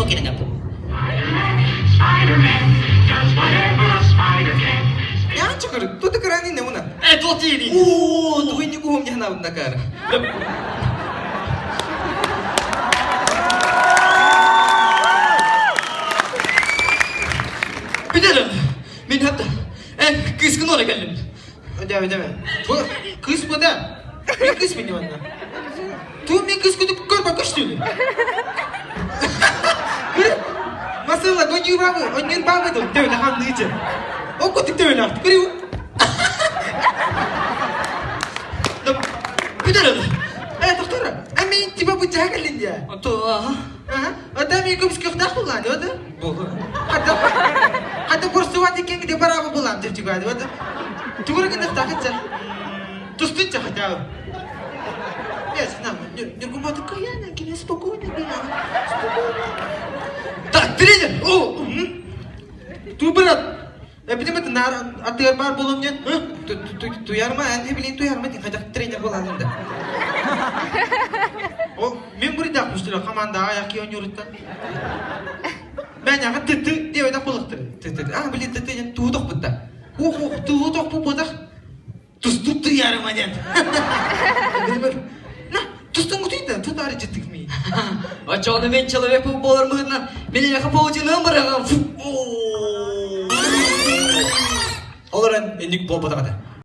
кэлин Оо, тугуйни куһум дьаһанабын кара. Билэрим. Мин хатта. Эн кыыскын ора кэллим. Дәме, дәме. Бу кыыс бу да. Мин кыыс мин манна. Ту мин кыыс күтүп көрбө көстүлү. Масыла гоньюр бабы, оньюр бабы дым, төбөлө хамныычы. О кутук төбөлө ахты, көрү. Бүтэрэр. Э, доктор, а мен типа бу жаа кэллин дия. То, аха. Ата мен көмүс көхтәк булган, ода. Хата хата курсуат иккен где барабы булам деп чыгады, ода. Тугур гына тахытса. Тустунча хотя бы. Нет, нам, Нюргумата Каяна, кини спокойно, Каяна, спокойно. Так, тренер! О, Ту брат, Эпидемия наар атыгар баар буолуом диэн туйарма, эн билин туйарма диэн хайдах тренер буолаатын да. О, мен буридах пустила команда аяк оонньууруттан. Мен яга тыты диэбэтэх буолуохтар. Тыты. А, блин, тыты диэн туу тохпутта. Ух, ух, туу тохпут Тустук туйарыма диэн. На, тустун кутуйда, тутары жыттык ми. Очону мен человек буолар мыһынан мен эйэхэ паутинам бараҕам. Ол эрэн инник буолбатах этэ.